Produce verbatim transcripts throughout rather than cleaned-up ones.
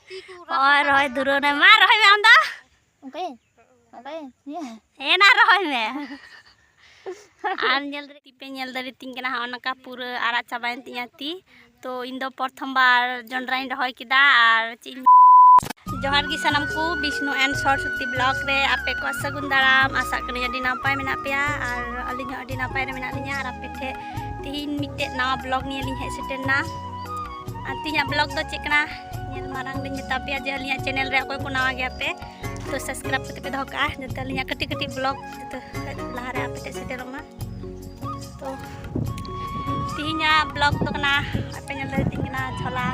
ᱦᱳᱭ, ᱨᱚᱦᱚᱭ ᱫᱷᱩᱨᱟᱹᱣ ᱱᱟᱭ᱾ ᱢᱟ ᱨᱚᱦᱚᱭ ᱢᱮ ᱟᱢ ᱫᱚ᱾ ᱚᱱᱠᱟᱭ, ᱚᱱᱠᱟᱭ, ᱤᱭᱟᱹ᱾ ᱦᱮᱸ, ᱱᱟ ᱨᱚᱦᱚᱭ ᱢᱮ᱾ ᱟᱨ ᱧᱮᱞ ᱫᱟᱲᱮ, ᱛᱤ ᱯᱮ ᱧᱮᱞ ᱫᱟᱲᱮ ᱛᱤᱧ ᱠᱟᱱᱟ, ᱦᱚᱸᱜᱼᱚ ᱱᱚᱝᱠᱟ ᱯᱩᱨᱟᱹ ᱟᱨᱟᱜ ᱪᱟᱵᱟᱭᱮᱱ ᱛᱤᱧᱟ ᱛᱤ᱾ ᱛᱚ, ᱤᱧ ᱫᱚ ᱯᱨᱚᱛᱷᱚᱢ ᱵᱟᱨ ᱡᱚᱱᱰᱨᱟᱧ ᱨᱚᱦᱚᱭ ᱠᱮᱫᱟ᱾ ᱟᱨ ᱪᱮᱫ ᱤᱧ, ᱡᱚᱦᱟᱨ ᱜᱮ ᱥᱟᱱᱟᱢ ᱠᱚ, ᱵᱤᱥᱱᱩ and ᱥᱚᱨᱚᱥᱚᱛᱤ vlog ᱨᱮ ᱟᱯᱮ ᱠᱚ ᱥᱟᱹᱜᱩᱱ ᱫᱟᱨᱟᱢ᱾ ᱟᱥᱟᱜ ᱠᱟᱹᱱᱟᱹᱧ ᱟᱹᱰᱤ ᱱᱟᱯᱟᱭ ᱢᱮᱱᱟᱜ ᱯᱮᱭᱟ ᱟᱨ ᱟᱹᱞᱤᱧ ᱦᱚᱸ ᱟᱹᱰᱤ ᱱᱟᱯᱟᱭ ᱨᱮ ᱢᱮᱱᱟᱜ ᱞᱤᱧᱟ᱾ ᱟᱨ ᱟᱯᱮ ᱴᱷᱮᱱ ᱛᱤᱦᱤᱧ ᱢᱤᱫᱴᱮᱡ ᱱᱟᱣᱟ vlog ᱱᱤᱭᱮ ᱞᱤᱧ ᱦᱮᱡ ᱥᱮᱴᱮᱨ ᱮᱱᱟ᱾ ᱟᱨ ᱛᱤᱦᱤᱧᱟᱜ vlog ᱫᱚ ᱪᱮᱫ ᱠᱟᱱᱟ, ᱧᱮᱞ ᱢᱟᱲᱟᱝ ᱞᱤᱧ ᱢᱮᱛᱟ ᱯᱮᱭᱟ ᱡᱮ ᱟᱹᱞᱤᱧᱟᱜ channel ᱨᱮ ᱚᱠᱚᱭ ᱠᱚ ᱱᱟᱣᱟ ᱜᱮᱭᱟ ᱯᱮ, ᱛᱚ subscribe ᱠᱟᱛᱮ ᱯᱮ ᱫᱚᱦᱚ ᱠᱟᱜᱼᱟ, ᱡᱟᱛᱮ ᱟᱹᱞᱤᱧᱟᱜ ᱠᱟᱹᱴᱤᱡ ᱠᱟᱹᱴᱤᱡ vlog ᱡᱚᱛᱚ ᱞᱟᱦᱟᱨᱮ ᱟᱯᱮ ᱴᱷᱮᱱ ᱥᱮᱴᱮᱨᱚᱜ ᱢᱟ᱾ ᱛᱚ ᱛᱤᱦᱤᱧᱟᱜ vlog ᱫᱚ ᱠᱟᱱᱟ, ᱟᱯᱮ ᱧᱮᱞ ᱫᱟᱲᱮᱭᱟᱛᱤᱧ ᱠᱟᱱᱟ ᱡᱷᱚᱞᱟ᱾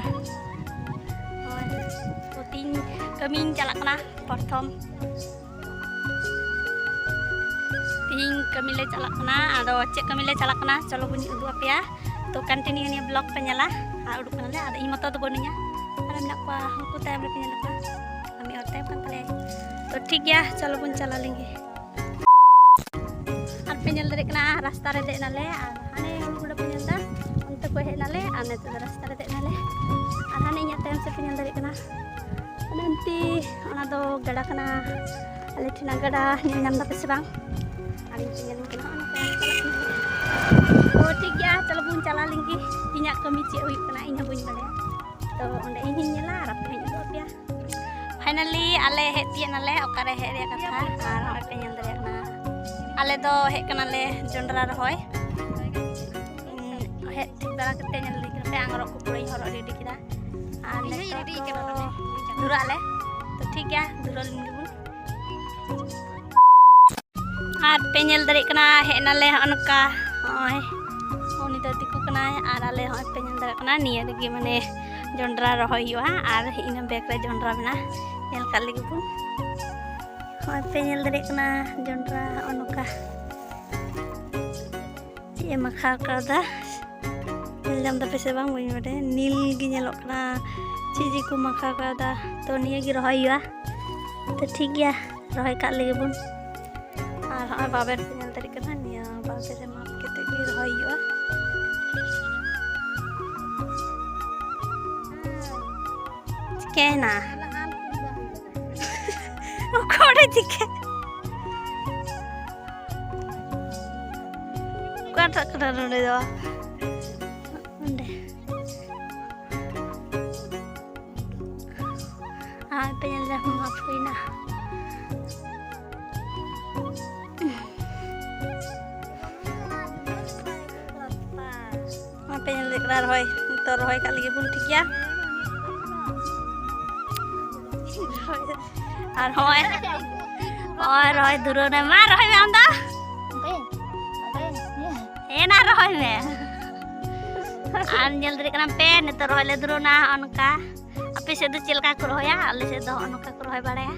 ᱦᱳᱭ, ᱛᱚ ᱛᱤᱦᱤᱧ ᱠᱟᱹᱢᱤᱧ ᱪᱟᱞᱟᱜ ᱠᱟᱱᱟ ᱯᱨᱚᱛᱷᱚᱢ᱾ ᱛᱤᱦᱤᱧ ᱠᱟᱹᱢᱤ ᱞᱮ ᱪᱟᱞᱟᱜ ᱠᱟᱱᱟ᱾ ᱟᱫᱚ ᱪᱮᱫ ᱠᱟᱹᱢᱤ ᱞᱮ ᱪᱟᱞᱟᱜ ᱠᱟᱱᱟ, ᱪᱚᱞᱚ ᱵᱚᱱ ᱩᱫᱩᱜ ᱟᱯᱮᱭᱟ᱾ ᱛᱚ continue ᱱᱤᱭᱟᱹ vlog ᱯᱮ ᱧᱮᱞᱟ᱾ ᱟᱨ ᱩᱰᱩᱠ ᱠᱟᱱᱟᱞᱮ, ᱟᱫᱚ ᱤᱧ ᱢᱚᱛᱚ ᱫᱚ ᱵᱟᱹᱱᱩᱧᱟ, ᱟᱨ ᱢᱮᱱᱟᱜ ᱠᱚᱣᱟ ᱩᱱᱠᱩ ᱛᱟᱭᱚᱢ ᱨᱮᱯᱮ ᱧᱮᱞ ᱠᱚᱣᱟ᱾ ᱟᱨ ᱢᱤᱫ ᱦᱚᱲ ᱛᱟᱭᱚᱢ ᱠᱟᱱ ᱛᱟᱞᱮᱭᱟ᱾ ᱛᱚ ᱴᱷᱤᱠ ᱜᱮᱭᱟ, ᱪᱚᱞᱚ ᱵᱚᱱ ᱪᱟᱞᱟᱣ ᱞᱮᱱ ᱜᱮ᱾ ᱟᱨ ᱯᱮ ᱧᱮᱞ ᱫᱟᱲᱮᱭᱟᱜ ᱠᱟᱱᱟ, ᱨᱟᱥᱛᱟ ᱨᱮ ᱫᱮᱡ ᱱᱟᱞᱮ, ᱟᱨ ᱦᱟᱱᱮ ᱦᱩᱲᱩ ᱜᱚᱰᱟ ᱯᱮ ᱧᱮᱞ ᱮᱫᱟ, ᱚᱱᱛᱮ ᱠᱷᱚᱡ ᱦᱮᱡ ᱱᱟᱞᱮ, ᱟᱨ ᱱᱤᱛᱚᱜ ᱫᱚ ᱨᱟᱥᱛᱟ ᱨᱮ ᱫᱮᱡ ᱱᱟᱞᱮ᱾ ᱟᱨ ᱦᱟᱱᱮ ᱤᱧᱟᱹᱜ ᱛᱟᱭᱚᱢ ᱥᱮᱫ ᱯᱮ ᱧᱮᱞ ᱫᱟᱲᱮᱭᱟᱜ ᱠᱟᱱᱟ, ᱚᱱᱮ ᱚᱱᱛᱮ, ᱚᱱᱟ ᱫᱚ ᱜᱟᱰᱟ ᱠᱟᱱᱟ, ᱟᱞᱮ ᱴᱷᱮᱱᱟᱜ ᱜᱟᱰᱟ᱾ ᱧᱮᱞ ᱧᱟᱢ ᱫᱟᱯᱮ ᱥᱮ ᱵᱟᱝ? ᱟᱨ ᱤᱧ ᱯᱮ ᱧᱮᱞ ᱠᱟᱱᱟ, ᱚᱱᱟ ᱛᱟᱭᱚᱢ ᱪᱟᱞᱟᱜ ᱠᱟᱱᱟ᱾ ᱛᱚ ᱴᱷᱤᱠ ᱜᱮᱭᱟ, ᱪᱚᱞᱚ ᱵᱚᱱ ᱪᱟᱞᱟᱣ ᱞᱮᱱ ᱜᱮ᱾ ᱤᱧᱟᱹᱜ ᱠᱟᱹᱢᱤ ᱪᱮᱫ ᱦᱩᱭᱩᱜ ᱠᱟᱱᱟ, ᱤᱧ ᱦᱚᱸ ᱵᱟᱹᱧ ᱵᱟᱲᱟᱭᱟ᱾ ᱛᱚ ᱚᱸᱰᱮ ᱤᱧ ᱦᱚᱸᱧ ᱧᱮᱞᱟ ᱟᱨ ᱟᱯᱮ ᱦᱚᱸᱧ ᱩᱫᱩᱜ ᱟᱯᱮᱭᱟ᱾ Finally ᱟᱞᱮ ᱦᱮᱡ ᱛᱤᱭᱟᱹᱜ ᱱᱟᱞᱮ ᱚᱠᱟᱨᱮ ᱦᱮᱡ ᱨᱮᱭᱟᱜ ᱠᱟᱛᱷᱟ, ᱟᱨ ᱱᱚᱜᱼᱚᱭ ᱯᱮ ᱧᱮᱞ ᱫᱟᱲᱮᱭᱟᱜ ᱠᱟᱱᱟ, ᱟᱞᱮ ᱫᱚ ᱦᱮᱡ ᱠᱟᱱᱟᱞᱮ ᱡᱚᱱᱰᱨᱟ ᱨᱚᱦᱚᱭ᱾ ᱩᱸ, ᱦᱮᱡ ᱴᱷᱤᱠ ᱵᱟᱲᱟ ᱠᱟᱛᱮ ᱧᱮᱞ ᱤᱫᱤ ᱠᱟᱱᱟ ᱯᱮ, ᱟᱝᱨᱚᱵ ᱠᱚ ᱯᱩᱨᱟᱹᱧ ᱦᱚᱨᱚᱜ ready ᱠᱮᱫᱟ᱾ ᱟᱨ ᱤᱧ ᱦᱚᱸᱧ ᱱᱤᱛᱚᱜ ready ᱫᱚ ᱠᱟᱱᱟ ᱱᱚᱰᱮ᱾ ᱫᱷᱩᱨᱟᱹᱜ ᱟᱞᱮ᱾ ᱛᱚ ᱴᱷᱤᱠ ᱜᱮᱭᱟ, ᱫᱷᱩᱨᱟᱹᱣ ᱞᱮᱱ ᱜᱮᱵᱚᱱ᱾ ᱟᱨ ᱯᱮ ᱧᱮᱞ ᱫᱟᱲᱮᱭᱟᱜ ᱠᱟᱱᱟ, ᱦᱮᱡ ᱱᱟᱞᱮ ᱦᱚᱸᱜᱼᱚ ᱱᱚᱝᱠᱟ᱾ ᱱᱚᱜᱼᱚᱭ ᱩᱱᱤ ᱫᱚ ᱫᱤᱠᱩ ᱠᱟᱱᱟᱭ, ᱟᱨ ᱟᱞᱮ ᱦᱚᱸᱜᱼᱚᱭ ᱯᱮ ᱧᱮᱞ ᱫᱟᱲᱮᱭᱟᱜ ᱠᱟᱱᱟ, ᱱᱤᱭᱟᱹ ᱨᱮᱜᱮ ᱢᱟᱱᱮ ᱡᱚᱱᱰᱨᱟ ᱨᱚᱦᱚᱭ ᱦᱩᱭᱩᱜᱼᱟ᱾ ᱟᱨ ᱤᱱᱟᱹ back ᱨᱮ ᱡᱚᱱᱰᱨᱟ ᱢᱮᱱᱟᱜᱼᱟ, ᱧᱮᱞ ᱠᱟᱜ ᱞᱮᱜᱮ ᱵᱚᱱ᱾ ᱦᱚᱸᱜᱼᱚᱭ ᱯᱮ ᱧᱮᱞ ᱫᱟᱲᱮᱭᱟᱜ ᱠᱟᱱᱟ ᱡᱚᱱᱰᱨᱟ ᱦᱚᱸᱜᱼᱚ ᱱᱚᱝᱠᱟ᱾ ᱪᱮᱫ ᱮ ᱢᱟᱠᱷᱟᱣ ᱠᱟᱣᱫᱟ, ᱧᱮᱞ ᱧᱟᱢ ᱫᱟᱯᱮ ᱥᱮ ᱵᱟᱝ ᱵᱟᱹᱧ ᱵᱟᱰᱟᱭᱟ, ᱱᱤᱞ ᱜᱮ ᱧᱮᱞᱚᱜ ᱠᱟᱱᱟ᱾ ᱪᱮᱫ ᱡᱮ ᱠᱚ ᱢᱟᱠᱷᱟᱣ ᱠᱟᱣᱫᱟ, ᱛᱚ ᱱᱤᱭᱟᱹ ᱜᱮ ᱨᱚᱦᱚᱭ ᱦᱩᱭᱩᱜᱼᱟ᱾ ᱛᱚ ᱴᱷᱤᱠ ᱜᱮᱭᱟ, ᱨᱚᱦᱚᱭ ᱠᱟᱜ ᱞᱮᱜᱮ ᱵᱚᱱ᱾ ᱟᱨ ᱦᱚᱸᱜᱼᱚᱭ ᱵᱟᱵᱮᱨ ᱯᱮ ᱧᱮᱞ ᱫᱟᱲᱮᱭᱟᱜ ᱠᱟᱱᱟ, ᱱᱤᱭᱟᱹ ᱵᱟᱵᱮᱨ ᱨᱮ ᱢᱟᱯ ᱠᱟᱛᱮ ᱜᱮ ᱨᱚᱦᱚᱭ ᱦᱩᱭᱩᱜᱼᱟ᱾ ᱪᱤᱠᱟᱹᱭᱮᱱᱟ? ᱚᱠᱚᱭ ᱪᱤᱠᱟᱹ? ᱚᱠᱟᱴᱟᱜ ᱠᱟᱱᱟ ᱱᱚᱰᱮ ᱫᱚ? ᱚᱸᱰᱮ᱾ ᱟᱨ ᱯᱮ ᱧᱮᱞ ᱧᱟᱢ ᱢᱟᱯ ᱦᱩᱭᱱᱟ᱾ ᱟᱯᱮ ᱧᱮᱞ ᱫᱟᱲᱮᱭᱟᱜ ᱠᱟᱱᱟ ᱨᱚᱦᱚᱭ, ᱱᱤᱛᱚᱜ ᱨᱚᱦᱚᱭ ᱠᱟᱜ ᱞᱟᱹᱜᱤᱫ ᱵᱚᱱ, ᱴᱷᱤᱠ ᱜᱮᱭᱟ᱾ ᱟᱨ ᱦᱚᱸᱜᱼᱚᱭ, ᱦᱚᱸᱜᱼᱚᱭ ᱨᱚᱦᱚᱭ ᱫᱷᱩᱨᱟᱹᱣ ᱱᱟ᱾ ᱢᱟ ᱨᱚᱦᱚᱭ ᱢᱮ ᱟᱢ ᱫᱚ᱾ ᱮᱱᱟ ᱨᱚᱦᱚᱭ ᱢᱮ᱾ ᱟᱨ ᱧᱮᱞ ᱫᱟᱲᱮᱭᱟᱜ ᱠᱟᱱᱟ ᱯᱮ, ᱱᱤᱛᱚᱜ ᱨᱚᱦᱚᱭ ᱞᱮ ᱫᱷᱩᱨᱟᱹᱣ ᱱᱟ᱾ ᱦᱚᱸᱜᱼᱚ ᱱᱚᱝᱠᱟ ᱟᱯᱮ ᱥᱮᱫ ᱫᱚ ᱪᱮᱫ ᱞᱮᱠᱟ ᱠᱚ ᱨᱚᱦᱚᱭᱟ? ᱟᱞᱮ ᱥᱮᱫ ᱫᱚ ᱦᱚᱸᱜᱼᱚ ᱱᱚᱝᱠᱟ ᱠᱚ ᱨᱚᱦᱚᱭ ᱵᱟᱲᱟᱭᱟ᱾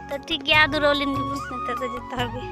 ᱛᱚ ᱴᱷᱤᱠ ᱜᱮᱭᱟ, ᱫᱷᱩᱨᱟᱹᱣ ᱞᱮᱱ ᱜᱮᱵᱚᱱ ᱱᱤᱛᱚᱜ ᱫᱚ ᱡᱚᱛᱚ ᱦᱚᱲ ᱜᱮ᱾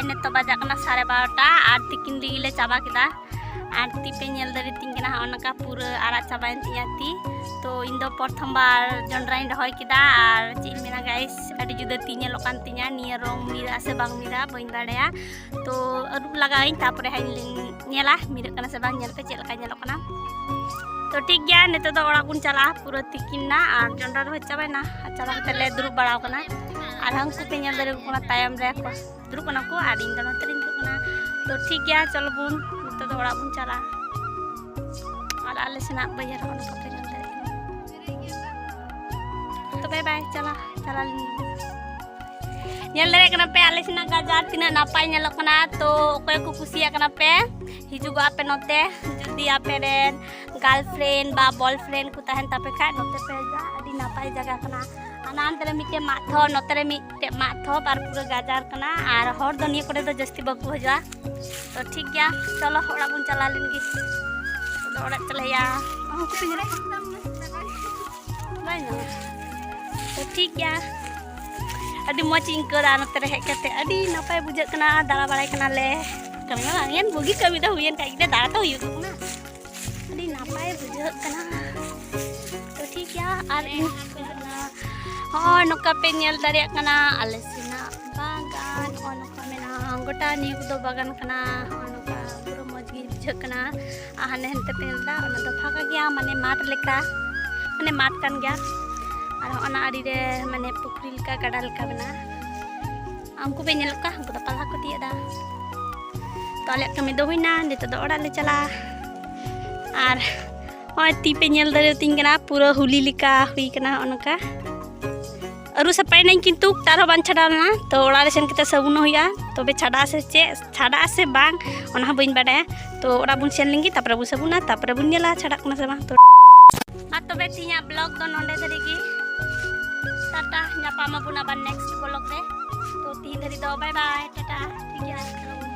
ᱱᱤᱛᱚᱜ ᱵᱟᱡᱟᱜ ᱠᱟᱱᱟ ᱥᱟᱲᱮ ᱵᱟᱨᱚᱴᱟ, ᱟᱨ ᱛᱤᱠᱤᱱ ᱨᱮᱜᱮ ᱞᱮ ᱪᱟᱵᱟ ᱠᱮᱫᱟ᱾ ᱟᱨ ᱛᱤ ᱯᱮ ᱧᱮᱞ ᱫᱟᱲᱮ ᱛᱤᱧ ᱠᱟᱱᱟ, ᱦᱚᱸᱜᱼᱚ ᱱᱚᱝᱠᱟ ᱯᱩᱨᱟᱹ ᱟᱨᱟᱜ ᱪᱟᱵᱟᱭᱮᱱ ᱛᱤᱧᱟ ᱛᱤ᱾ ᱛᱚ ᱤᱧ ᱫᱚ ᱯᱨᱚᱛᱷᱚᱢ ᱵᱟᱨ ᱡᱚᱱᱰᱨᱟᱧ ᱨᱚᱦᱚᱭ ᱠᱮᱫᱟ, ᱟᱨ ᱪᱮᱫ ᱤᱧ ᱢᱮᱱᱟ guys, ᱟᱹᱰᱤ ᱡᱩᱫᱟᱹ ᱛᱤ ᱧᱮᱞᱚᱜ ᱠᱟᱱ ᱛᱤᱧᱟ᱾ ᱱᱤᱭᱟᱹ ᱨᱚᱝ ᱢᱤᱫᱟᱜ ᱥᱮ ᱵᱟᱝ ᱢᱤᱫᱟᱜ ᱵᱟᱹᱧ ᱵᱟᱲᱟᱭᱟ᱾ ᱛᱚ ᱟᱹᱨᱩᱵ ᱞᱟᱜᱟᱣ ᱤᱧ, ᱛᱟᱨᱯᱚᱨᱮ ᱦᱟᱸᱜ ᱤᱧ ᱧᱮᱞᱟ ᱢᱤᱫᱟᱹᱜ ᱠᱟᱱᱟ ᱥᱮ ᱵᱟᱝ᱾ ᱧᱮᱞ ᱯᱮ ᱪᱮᱫ ᱞᱮᱠᱟ ᱧᱮᱞᱚᱜ ᱠᱟᱱᱟ᱾ ᱛᱚ ᱴᱷᱤᱠ ᱜᱮᱭᱟ, ᱱᱤᱛᱚᱜ ᱫᱚ ᱚᱲᱟᱜ ᱵᱚᱱ ᱪᱟᱞᱟᱜᱼᱟ᱾ ᱯᱩᱨᱟᱹ ᱛᱤᱠᱤᱱ ᱱᱟ, ᱟᱨ ᱡᱚᱱᱰᱨᱟ ᱨᱚᱦᱚᱭ ᱪᱟᱵᱟᱭᱮᱱᱟ, ᱟᱨ ᱪᱟᱵᱟ ᱠᱟᱛᱮ ᱞᱮ ᱫᱩᱲᱩᱵ ᱵᱟᱲᱟᱣ ᱠᱟᱱᱟ᱾ ᱟᱨ ᱦᱟᱹᱱᱠᱩ ᱯᱮ ᱧᱮᱞ ᱫᱟᱲᱮᱭᱟᱠᱚ ᱠᱟᱱᱟ ᱛᱟᱭᱚᱢ ᱨᱮ ᱠᱚ ᱫᱩᱲᱩᱵ ᱠᱟᱱᱟ ᱠᱚ, ᱟᱨ ᱤᱧ ᱫᱚ ᱱᱚᱛᱮ ᱨᱤᱧ ᱫᱩᱲᱩᱵ ᱠᱟᱱᱟ᱾ ᱛᱚ ᱴᱷᱤᱠ ᱜᱮᱭᱟ, ᱪᱚᱞᱚ ᱵᱚᱱ ᱱᱤᱛᱚᱜ ᱫᱚ ᱚᱲᱟᱜ ᱵᱚᱱ ᱪᱟᱞᱟᱜᱼᱟ᱾ ᱟᱨ ᱟᱞᱮ ᱥᱮᱱᱟᱜ ᱵᱟᱹᱭᱦᱟᱹᱲ ᱦᱚᱸ ᱱᱚᱝᱠᱟ ᱯᱮ ᱧᱮᱞ ᱫᱟᱲᱮᱭᱟᱜ ᱠᱟᱱᱟ᱾ ᱛᱚ ᱵᱟᱭ ᱵᱟᱭ, ᱪᱟᱞᱟᱜ ᱪᱟᱞᱟᱜ ᱞᱤᱧ᱾ ᱧᱮᱞ ᱫᱟᱲᱮᱭᱟᱜ ᱠᱟᱱᱟ ᱯᱮ ᱟᱞᱮ ᱥᱮᱱᱟᱜ ᱜᱟᱡᱟᱲ ᱛᱤᱱᱟᱹᱜ ᱱᱟᱯᱟᱭ ᱧᱮᱞᱚᱜ ᱠᱟᱱᱟ᱾ ᱛᱚ ᱚᱠᱚᱭ ᱠᱚ ᱠᱩᱥᱤᱭᱟᱜ ᱠᱟᱱᱟ ᱯᱮ, ᱦᱤᱡᱩᱜᱚᱜ ᱟᱯᱮ ᱱᱚᱛᱮ᱾ ᱡᱩᱫᱤ ᱟᱯᱮ ᱨᱮᱱ girlfriend ᱵᱟ boyfriend ᱠᱚ ᱛᱟᱦᱮᱱ ᱛᱟᱯᱮ ᱠᱷᱟᱡ, ᱱᱚᱛᱮ ᱯᱮ ᱦᱤᱡᱩᱜᱼᱟ, ᱟᱹᱰᱤ ᱱᱟᱯᱟᱭ ᱡᱟᱭᱜᱟ ᱠᱟᱱᱟ᱾ ᱦᱟᱱᱟ ᱦᱟᱱᱛᱮ ᱨᱮ ᱢᱤᱫᱴᱮᱡ ᱢᱟᱜ ᱛᱷᱚᱯ, ᱱᱚᱛᱮ ᱨᱮ ᱢᱤᱫᱴᱮᱡ ᱢᱟᱜ ᱛᱷᱚᱯ, ᱟᱨ ᱯᱩᱨᱟᱹ ᱜᱟᱡᱟᱲ ᱠᱟᱱᱟ᱾ ᱟᱨ ᱦᱚᱲ ᱫᱚ ᱱᱤᱭᱟᱹ ᱠᱚᱨᱮ ᱫᱚ ᱡᱟᱹᱥᱛᱤ ᱵᱟᱠᱚ ᱦᱤᱡᱩᱜᱼᱟ᱾ ᱛᱚ ᱴᱷᱤᱠ ᱜᱮᱭᱟ, ᱪᱚᱞᱚ ᱚᱲᱟᱜ ᱵᱚᱱ ᱪᱟᱞᱟᱣ ᱞᱮᱱ ᱜᱮ᱾ ᱟᱫᱚ ᱚᱲᱟᱜ ᱪᱟᱞᱟᱜ ᱦᱩᱭᱩᱜᱼᱟ᱾ ᱵᱟᱭ ᱧᱟᱢᱟ᱾ ᱛᱚ ᱴᱷᱤᱠ ᱜᱮᱭᱟ, ᱟᱹᱰᱤ ᱢᱚᱡᱽ ᱤᱧ ᱟᱹᱭᱠᱟᱹᱣ ᱫᱟ ᱱᱚᱛᱮ ᱨᱮ ᱦᱮᱡ ᱠᱟᱛᱮ, ᱟᱹᱰᱤ ᱱᱟᱯᱟᱭ ᱵᱩᱡᱷᱟᱹᱜ ᱠᱟᱱᱟ᱾ ᱫᱟᱬᱟ ᱵᱟᱲᱟᱭ ᱠᱟᱱᱟᱞᱮ, ᱠᱟᱹᱢᱤ ᱢᱟ ᱵᱟᱝ ᱦᱩᱭᱮᱱ, ᱵᱩᱜᱤ ᱠᱟᱹᱢᱤ ᱫᱚ ᱦᱩᱭᱮᱱ ᱠᱷᱟᱡ ᱜᱮ, ᱫᱟᱬᱟ ᱛᱚ ᱦᱩᱭᱩᱜ ᱠᱟᱱᱟ᱾ ᱟᱹᱰᱤ ᱱᱟᱯᱟᱭ ᱵᱩᱡᱷᱟᱹᱜ ᱠᱟᱱᱟ᱾ ᱛᱚ ᱴᱷᱤᱠ ᱜᱮᱭᱟ, ᱟᱨ ᱤᱧ ᱦᱚᱸᱜᱼᱚᱭ ᱱᱚᱝᱠᱟ ᱯᱮ ᱧᱮᱞ ᱫᱟᱲᱮᱭᱟᱜ ᱠᱟᱱᱟ ᱟᱞᱮ ᱥᱮᱱᱟᱜ ᱵᱟᱜᱟᱱ, ᱱᱚᱜᱼᱚᱭ ᱱᱚᱝᱠᱟ ᱢᱮᱱᱟᱜᱼᱟ᱾ ᱜᱚᱴᱟ ᱱᱤᱭᱟᱹ ᱠᱚᱫᱚ ᱵᱟᱜᱟᱱ ᱠᱟᱱᱟ᱾ ᱱᱚᱜᱼᱚᱭ ᱱᱚᱝᱠᱟ ᱯᱩᱨᱟᱹ ᱢᱚᱡᱽ ᱜᱮ ᱵᱩᱡᱷᱟᱹᱜ ᱠᱟᱱᱟ᱾ ᱟᱨ ᱦᱟᱱᱮ ᱦᱟᱱᱛᱮ ᱯᱮ ᱧᱮᱞ ᱮᱫᱟ, ᱚᱱᱟ ᱫᱚ ᱯᱷᱟᱸᱠᱟ ᱜᱮᱭᱟ, ᱢᱟᱱᱮ ᱢᱟᱴᱷ ᱞᱮᱠᱟ, ᱢᱟᱱᱮ ᱢᱟᱴᱷ ᱠᱟᱱ ᱜᱮᱭᱟ᱾ ᱟᱨ ᱚᱱᱟ ᱟᱲᱮ ᱨᱮ ᱢᱟᱱᱮ ᱯᱩᱠᱷᱨᱤ ᱞᱮᱠᱟ, ᱜᱟᱰᱟ ᱞᱮᱠᱟ ᱢᱮᱱᱟᱜᱼᱟ᱾ ᱩᱱᱠᱩ ᱯᱮ ᱧᱮᱞᱮᱫ ᱠᱚᱣᱟ, ᱩᱱᱠᱩ ᱫᱚ ᱯᱟᱞᱦᱟ ᱠᱚ ᱛᱤᱭᱳᱜ ᱮᱫᱟ᱾ ᱛᱚ ᱟᱞᱮᱭᱟᱜ ᱠᱟᱹᱢᱤ ᱫᱚ ᱦᱩᱭᱱᱟ, ᱱᱤᱛᱚᱜ ᱫᱚ ᱚᱲᱟᱜ ᱞᱮ ᱪᱟᱞᱟᱜᱼᱟ᱾ ᱟᱨ ᱱᱚᱜᱼᱚᱭ ᱛᱤ ᱯᱮ ᱧᱮᱞ ᱫᱟᱲᱮᱭᱟᱛᱤᱧ ᱠᱟᱱᱟ, ᱯᱩᱨᱟᱹ ᱦᱩᱞᱤ ᱞᱮᱠᱟ ᱦᱩᱭ ᱠᱟᱱᱟ ᱱᱚᱜᱼᱚ ᱱᱚᱝᱠᱟ᱾ ᱟᱹᱨᱩ ᱥᱟᱯᱷᱟᱭᱮᱱᱟᱹᱧ, ᱠᱤᱱᱛᱩ ᱛᱟᱨᱦᱚᱸ ᱵᱟᱝ ᱪᱷᱟᱰᱟᱣ ᱞᱮᱱᱟ᱾ ᱛᱚ ᱚᱲᱟᱜ ᱨᱮ ᱥᱮᱱ ᱠᱟᱛᱮ ᱥᱟᱵᱚᱱᱚᱜ ᱦᱩᱭᱩᱜᱼᱟ, ᱛᱚᱵᱮ ᱪᱷᱟᱰᱟᱜᱼᱟ ᱥᱮ ᱪᱮᱫ, ᱪᱷᱟᱰᱟᱜᱼᱟ ᱥᱮ ᱵᱟᱝ, ᱚᱱᱟ ᱦᱚᱸ ᱵᱟᱹᱧ ᱵᱟᱰᱟᱭᱟ᱾ ᱛᱚ ᱚᱲᱟᱜ ᱵᱚᱱ ᱥᱮᱱ ᱞᱮᱱᱜᱮ, ᱛᱟᱨᱯᱚᱨᱮ ᱵᱚᱱ ᱥᱟᱵᱚᱱᱟ, ᱛᱟᱨᱯᱚᱨᱮ ᱵᱚᱱ ᱧᱮᱞᱟ ᱪᱷᱟᱰᱟᱜ ᱠᱟᱱᱟ ᱥᱮ ᱵᱟᱝ᱾ ᱛᱚ ᱢᱟ ᱛᱚᱵᱮ ᱛᱮᱦᱮᱧᱟᱜ vlog ᱫᱚ ᱱᱚᱸᱰᱮ ᱫᱷᱟᱹᱨᱤᱡ ᱜᱮ᱾ ᱴᱟᱴᱟ, ᱧᱟᱯᱟᱢ ᱟᱵᱚᱱ ᱟᱵᱟᱨ next vlog ᱨᱮ᱾ ᱛᱚ ᱛᱤᱦᱤᱧ ᱫᱷᱟᱹᱨᱤᱡ ᱫᱚ bye bye, ᱴᱟᱴᱟ, ᱴᱷᱤᱠ ᱜᱮᱭᱟ᱾